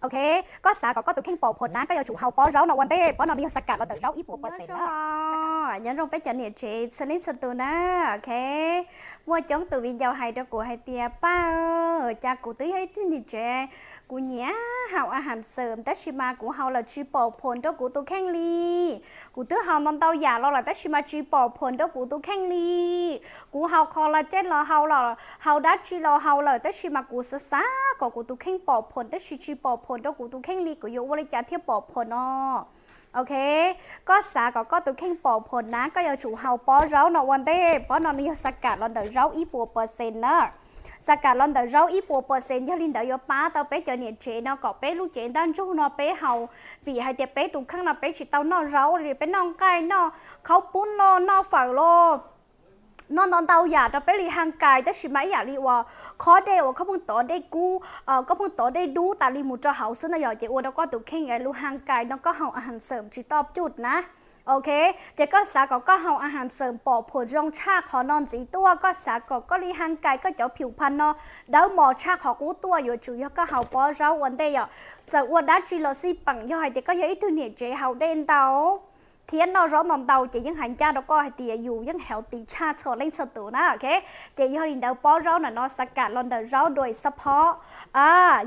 Ok, koj xav kom koj tus kheej pom phom na, koj yuav tsum haus pob zaub no ua ntej. Pob no nws yog xav kam los ntawm zaub ib puas percent na. Nyob zoo peb cov niam tsev txhua leej txhua tus na. Ok, muaj coob tus viv ncaus hais rau kuv hais tias, Paj, cas kuv twb yog ib tug niam tsev, kuv nyiam haus a has xwm tab sis mas kuv haus lawm tsis pom phom rau kuv tus kheej li. Kuv twb haus ntau ntau yam los lawm tab sis mas tsis pom phom rau kuv tus kheej li. Kuv haus qhov los caj los haus los haus dab tsi los haus lawm tab sis mas kuv xav xav kom kuv tus kheej pom phom tab sis tsis pom phom rau kuv tus kheej li, kuv yuav ua li cas thiaj pom phom no? Ok, koj xav kom koj tus kheej pom phom na, koj yuav tsum haus pob zaub no ua ntej. Pob no nws yog xav kam los ntawm zaub ib puas percent na. Xav kam los ntawm zaub ib puas percent, yog li ntawd yuav pab tau peb cov niam tsev no kom peb lub cev ntaj ntsug no peb haus, vim hais tias peb tus kheej no peb tsis tau noj zaub li, peb noj nqaij, noj khaub poob los noj fawm los noj ntau ntau yam rau peb li haj kais, tab sis mas ib yam li uas khob dej uas koj pheej tov dej kub, koj pheej tov dej dub tas li mus rau hauv xwb no yog ces ua rau koj tus kheej lub haj kais no koj haus a has xwm tsis toj cuj na. Ok, ces koj xav kom koj haus a has xwm pom phom zoo tshaj qhov no ntxiv tuaj, koj xav kom koj li haj kais koj cov phiu phas no dawb mos tshaj qhov qub tuaj, yuav tsum yog koj haus pob zaub ua ntej yom. Txawm ua dab tsi los xij peem, yog hais tias koj yog ib tug niam tsev haus dej ntau thiab noj zaub ntau ntau ces yeej hais ncaj rau koj hais tias yus yeej healthy tshaj txhua leej txhua tus na. Ok, ces yog li ntawd pob zaub ntawm no xav kam los ntawm zaub dua ib xab phob.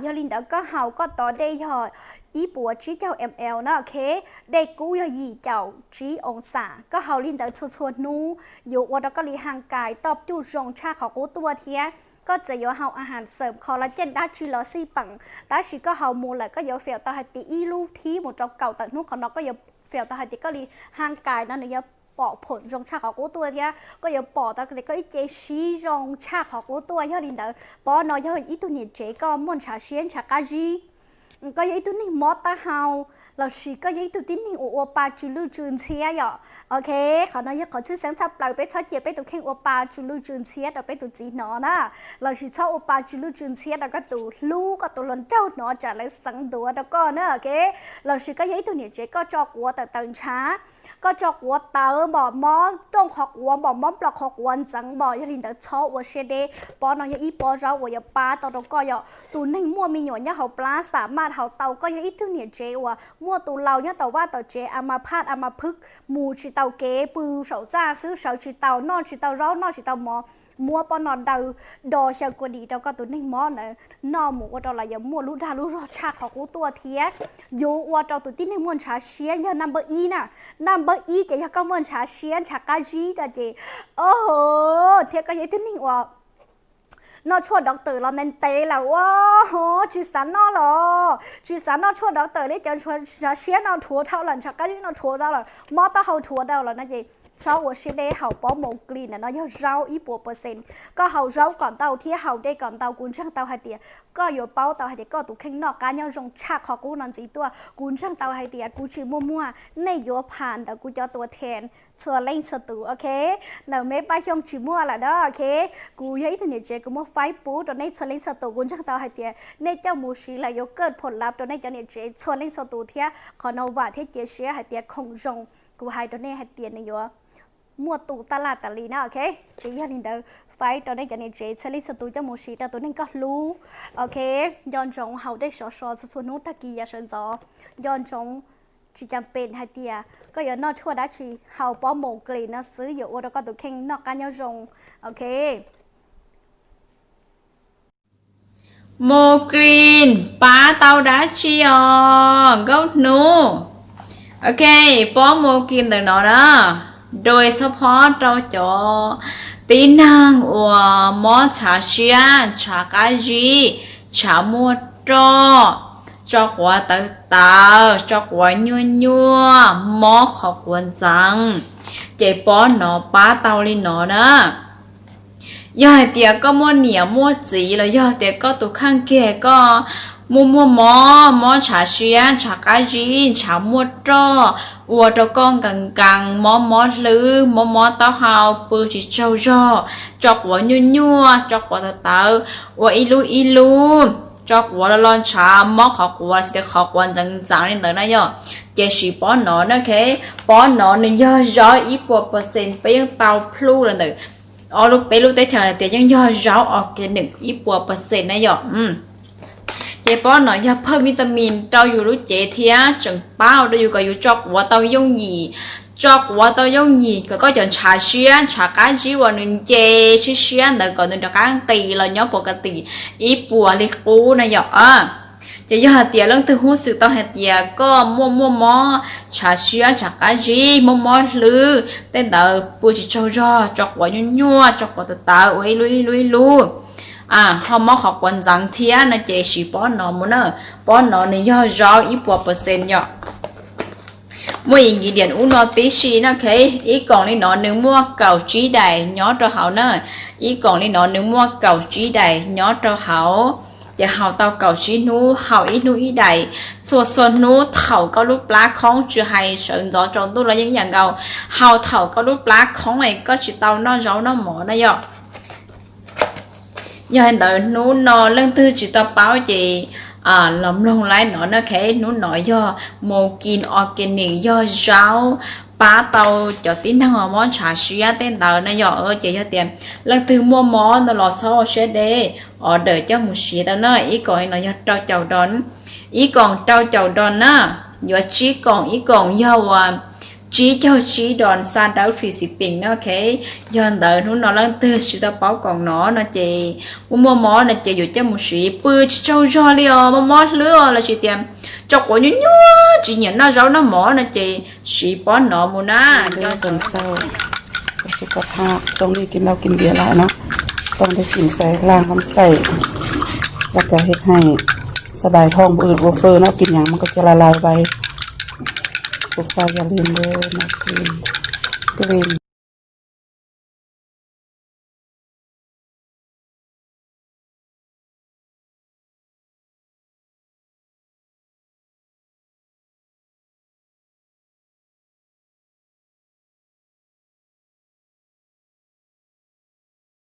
Yog li ntawd koj haus koj tov dej yog ib puas tsib caug ml na. Ok, dej kub yog yim caum tsib oo xam, koj haus li ntawd txhua txhua hnub yuav ua rau koj li haj kais toj cuj zoo tshaj qhov qub tuaj thiab. Koj txawm yuav haus a has xwm kho la ceej dab tsi los xij peem, tab sis koj haus mus lawm koj yuav feel tau hais tias ib lub thib mus rau kaum tawm hnub qhov no koj yuav feel tau hais tias koj li haj kais no nws yuav pom phom zoo tshaj qhov qub tuaj thiab koj yuav pom tau tias koj ib ce siv zoo tshaj qhov qub tuaj. Yog li ntawd pob no yog ib tug niam tsev koj muaj ntshav siab ntshav qab zib, koj yog ib tug neeg mob taub hau, lossis koj yog ib tug tib neeg uas ua pa tsw lwj tsw ntxhiab yom. Ok, qhov no yog qhov tshwj xeeb tshaj plaws, peb txhob cia peb tus kheej ua pa tsw lwj tsw ntxhiab rau peb tus txiv hnov na, lossis txhob ua pa tsw lwj tsw ntxhiab rau koj tus hlub koj tus hluas nraug hnov tsam lawv xeev ntuav rau koj na. Ok, lossis koj yog ib tug niam tsev koj tso quav tawm tawm ntshav, koj tso quav tawv npom mob rooj qhov quav npom mob nplos qhov quav ntxeev npom, yog li ntawd txhob ua siab deb, pob no yog ib pob zaub uas yuav pab tau rau koj yom. Tus neeg muaj me nyuam nyob hauv plab xam maj haus tau, koj yog ib tug niam tsev uas muaj tus laus nyob tom vaj tom tsev a ma phaj a ma phwb mus tsis tau kev pw saum txaj xwb sawv tsis tau noj tsis tau zaub noj tsis tau mov, muab pob no daws do xyaw kua dis rau koj tus neeg mob ntawd noj mus ua rau los yuav muaj lub dag lub zog tshaj qhov qub tuaj thiab yuav ua rau tus tib neeg muaj ntshav siab yog naj npawb ib na. Naj npawb ib ces yog koj muaj ntshav siab ntshav qab zib no ces, o, thiab koj yog ib tug neeg uas noj tshuaj doctor los ntev ntev lawm ua tsis xav noj los tsis xav noj tshuaj doctor li, cov ntshav siab no dhuav dhau lawm, ntshav qab zib no dhuav dhau lawm, mob taub hau dhuav dhau lawm no ces txhob ua siab deb, haus pob mos klis ntawm no yog zaub ib puas percent. Koj haus zaub kom ntau thiab haus dej kom ntau, kuv ntseeg tau hais tias koj yuav paub tau hais tias koj tus kheej noj qab nyob zoo tshaj qhov qub no ntxiv tuaj. Kuv ntseeg tau hais tias kuv tsis muaj muag, nej yuav pham ntawm kuv cov tuas thees txhua leej txhua tus. Ok, ntawm me Paj Xyooj tsis muaj lawm na. Ok, kuv yog ib tug niam tsev kuv muaj faib pub rau nej txhua leej txhua tus, kuv ntseeg tau hais tias nej coj mus siv lawm yuav kaj phom lav rau nej cov niam tsev txhua leej txhua tus thiab qhov no vam thiab cia siab hais tias khoom zoo, kuv hais rau nej hais tias nws yuav muaj tus taj laj tas li na. Ok, ces yog li ntawd faib rau nej cov niam tsev txhua leej txhua tus coj mus siv rau tus neeg koj hlub. Ok, nco ntsoov haus dej sov so txhua txhua hnub tag kis yav sawv ntxov. Nco ntsoov tsis cas pes hais tias koj yuav noj tshuaj dab tsi, haus pob mos klis no xwb yuav ua rau koj tus kheej noj qab nyob zoo. Ok, mos klis pab tau dab tsi os nkauj hnub? Ok, pob mos klis ntawm no na, dua ib xab phob rau cov tib neeg uas mob ntshav siab ntshav qab zib, ntshav muaj roj, tso quav tawv tawv, tso quav nyuaj nyuaj, mob qhov quav ntxeev, ces pob no pab tau li no na. Yog hais tias koj muaj niam muaj txiv los yog tias koj tus kheej kiag koj muaj muaj mob, mob ntshav siab ntshav qab zib ntshav muaj roj, ua rau koj nkees nkees mob mob hlwb mob mob taub hau pw tsis tsaug zog, tso quav nyuaj nyuaj, tso quav tawv tawv, ua ib lub ib lub, tso quav los los ntshav, mob qhov quav xwb tias qhov quav ntxeev ntxeev li ntawd na yom, ces siv pob no na. Ok, pob no nws yog zaub ib puas percent, peb yeej tau plhuj los ntawm ob lub peb lub teb chaws hais tias yeej yog zaub organic ib puas percent na yom. Ces pob no yog phawj vitamin rau yus lub cev thiab tseem pab ua rau yus kom yus tso quav tau yooj yim, tso quav tau yooj yim kom koj cov ntshav siab ntshav qab zib uas nws nce siab siab ntawd kom nws rov qab nqis los nyob pov ka tim ib puas li qub na yom. Ces yog hais tias leej twg hnov xwm tau hais tias koj muaj muaj mob ntshav siab ntshav qab zib, muaj mob hlwb tej ntawd, pw tsis tsaug zog, tso quav nyuaj nyuaj, tso quav tawv tawv ua ib lub ib lub ib lub, ho mob qhov quav ntxeev thiab no ces siv pob no mus na. Pob no nws yog zaub ib puas percent yom. Muaj ib kiv diam ub no tib si no, ib koom li no nws muaj kaum tsib dais nyob rau hauv na. Ib koom li no nws muaj kaum tsib dais nyob rau hauv. Ces haus tau kaum tsib hnub, haus ib hnub ib dais, txhua txhua hnub thaum koj lub plab khoob, tsis hais sawv ntxov tsaus ntuj los yeej ib yam nkaus, haus thaum koj lub plab khoob es koj tsis tau noj zaub noj mov na yom. Yog li ntawd hnub no leej twg tsis tau paub ces los mloog laib no na. Hnub no yog mus kin organic, yog zaub pab tau cov tib neeg mob ntshav siab tej ntawd na yom. Ces yog tias leej twg muaj mob no los txhob ua siab deb, order coj mus siv tau na. Ib koom li no yog rau caum dos, ib koom rau caum dos na, yuav tsib koom, ib koom yog uas tsib caug tsib dos xa dawb fis xis peem na. Yog ntawd hnub no leej twg tsis tau paub koom no no ces muaj muaj mob no ces yuav coj mus siv, pw tsis tsaug zog li os, mob mob hlwb os, los sis tias tso quav nyuaj nyuaj tsis nyiam noj zaub noj mov no ces siv pob no mus na. Tus xib kos thaj txooj li kin lauj kin npias lawm no, tau ntawd kin xais hlaaj qhov xais, laj kav hej hais, sa dais thooj npua wb ua fwj no, kin yaav mas koj cia laj laj vais, kuv xav yog li ntawd no, kin, kin